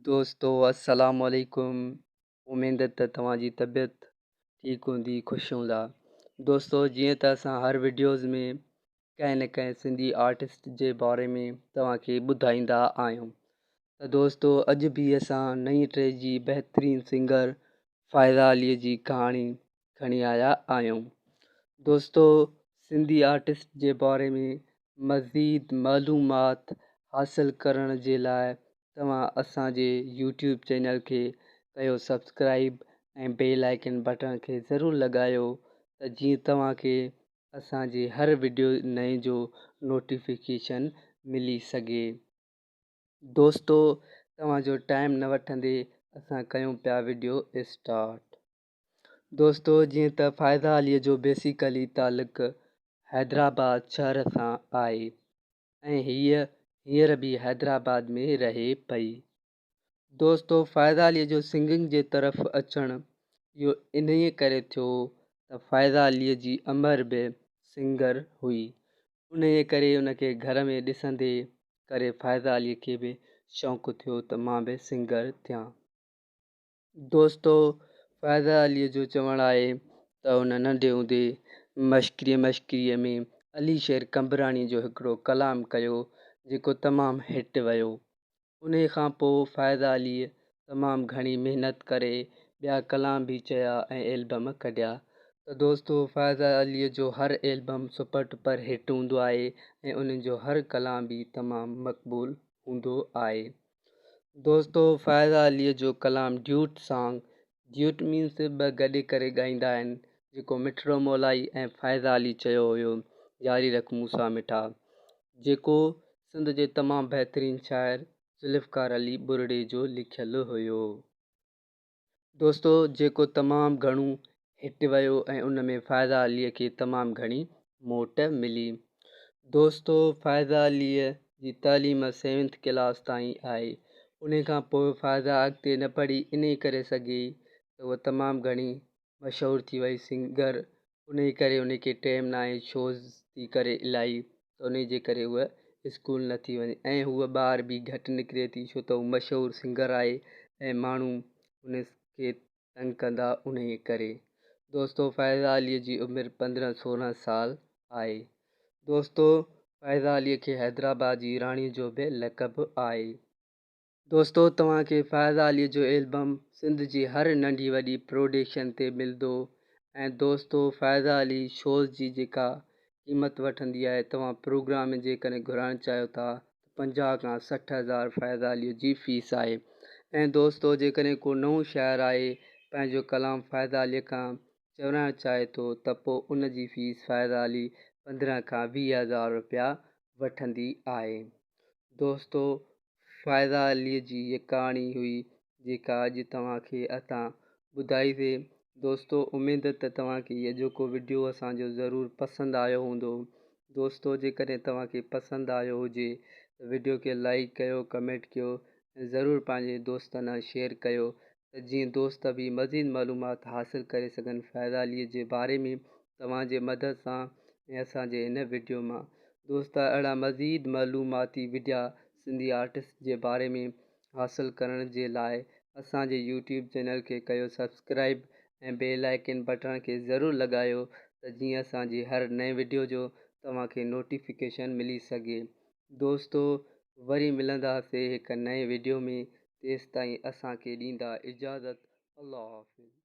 دوستو السلام عليڪم اميد ته توهان جي طبيعت ٺيڪ هوندي خوش هوندا دوستو جيئن ته اسان هر وڊيوز ۾ ڪنهن نه ڪنهن سنڌي آرٽسٽ جي باري ۾ توهان کي ٻڌائيندا آهيون ته دوستو اڄ به اسان نئين ٽي جي بهترين سنگر فائزه علي جي ڪهاڻي کڻي آيا آهيون دوستو سنڌي آرٽسٽ جي باري ۾ مزيد معلومات حاصل ڪرڻ جي لاء توهان اسان جي يوٽيوب چينل کي ڪيو سبسڪرائب ۽ بيل آئيڪن بٽڻ کي ضرور لڳايو ته جيئن توهان کي اسان جي هر وڊيو نئين جو نوٽيفڪيشن ملي سگهي. دوستو توهان جو ٽائيم نه وٺندي اسان ڪيون پيا وڊيو اسٽارٽ. دوستو جيئن ته فائزه عليء جو بيسيڪلي تعلق حيدرآباد شهر سان آهي ۽ هيء هينئر به حيدرآباد ۾ رهي پئي. دوستو فائزه عليء جو سنگنگ جي طرف اچڻ اهو انهيء ڪري ٿيو ته فائزه عليء جي امڙ به سنگر هئي انهيء ڪري ان کي گهر ۾ ڏسندي ڪري فائزه عليء کي به شوق ٿيو ته مان به سنگر ٿيان. دوستو فائزه عليء جو چوڻ آهي ته هن ننڍي هوندي مشڪريء مشڪريء ۾ علي شير قمبراڻيء جو هڪڙو ڪلام ڪيو جيڪو تمام هٽ ويو. انهيء کان پوء فائزه عليء تمام گهڻي محنت ڪري ٻيا ڪلام به چيا ۽ البم ڪڍيا ته دوستو فائزه عليء جو هر البم سپر ڊپر هٽ هوندو آهي ۽ انهن جو هر ڪلام به تمام مقبول هوندو آهي. دوستو فائزه عليء جو ڪلام ڊيوٽ سانگ، ڊيوٽ مينس ٻه گڏ ڪري ڳائيندا آهن، جيڪو مٺڙو مولائي ۽ فائزه علي چيو هيو ياري رک مون سان مٺا جيڪو سنڌ جي تمام بهترين شاعر ذوالفقار علي ٻرڙي جو لکيل هيو. دوستو جيڪو تمام گهڻو هٽ ويو ۽ ان ۾ فائزه عليء کي تمام گهڻي موٽ ملي. دوستو فائزه عليء جي تعليم سيونٿ ڪلاس تائين آهي. انهي کان پوء فائزه اڳتي نه پڙهي انهي ڪري سگهي ته هوء تمام گهڻي مشهور ٿي وئي سنگر انهي ڪري انهي کي ٽيم ناهي شوز ٿي ڪري الائي ته انهي جي ڪري هوء اسڪول نه ٿي وڃي ۽ هوء ٻاهر به گهٽ نڪري ٿي ڇو ته هو مشهور سنگر آهي ۽ ماڻهو ان کي تنگ ڪندا انهي ڪري. دوستو فائزه علي جي عمر 15 16 سال آهي. دوستو فائزه علي کي حيدرآباد جي راڻي جو به لقب آهي. دوستو توهان کي فائزه علي جو البم سنڌ جي هر ننڍي وڏي پروڊيڪشن تي ملدو ۽ دوستو فائزه علي شوز جي جيڪا قيمت وٺندي آهي توهان پروگرام ۾ جيڪڏهن گهرائڻ چاهيو ٿا ته 50 کان 60 هزار فائزه علي جي فيس آهي ۽ دوستو جيڪڏهن ڪو نئون شاعر آهي پنهنجو ڪلام فائزه علي کان چورائڻ چاهي ٿو ته پوء ان جي فيس فائزه علي 15 کان 20 هزار رپيا وٺندي آهي دوستو فائزه علي جي هيء ڪهاڻي هئي جيڪا اڄ توهان کي اسان ٻڌائي سي. دوستو اميد ته توهان کي هي اڄوڪو وڊيو اسان جو ضرور پسند آيو هوندو. دوستو جيڪڏهن توهان کي پسند آيو هجي ته وڊيو کي لائيڪ ڪيو ڪمينٽ ڪيو ۽ ضرور پنهنجي دوستن سان شيئر ڪيو ته جيئن دوست به مزيد معلومات حاصل ڪري سگهن فائزه علي جي باري ۾ توهان جي مدد سان ۽ اسان جي هن وڊيو مان. دوستا اهڙا مزيد معلوماتي وڊيا سنڌي آرٽسٽ جي باري ۾ حاصل ڪرڻ جي لاء اسان جي يوٽيوب چينل کي ڪيو سبسڪرائيب ۽ بيل آئيڪن بٽڻ کي ضرور لڳايو ته جيئن اسان جي هر نئين وڊيو جو توهان کي نوٽيفڪيشن ملي سگهي. دوستو وري ملنداسي هڪ نئين وڊيو ۾ تيستائين اسان کي ڏيندا اجازت الله حافظ.